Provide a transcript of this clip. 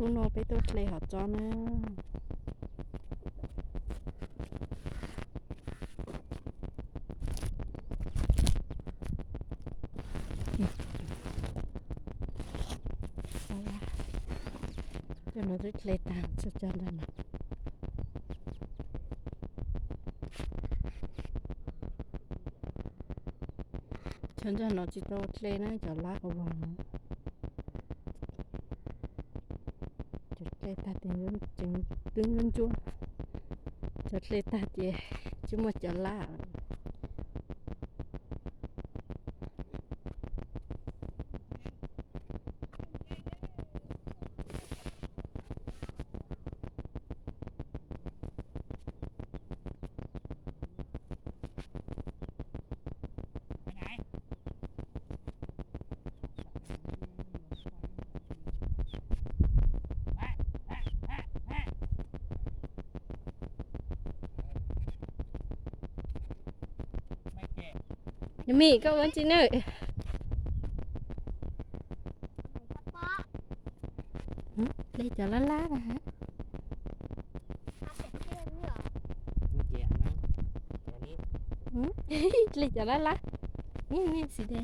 Hnub no peb tuaj hle hom tsob na. Cov no twb hle tag, tso cov ntawm no. Cov ntawm no tsis tau hle na, cov lab qhov vog no. Cov hle tag ces tseem twb ntsuab ntsuab. Cov hle tag ces tsis muaj cov lab. Yog Mim, koj ua tsi na? Hle cov lab lab na. Hle cov lab lab. Niam, niam xim de.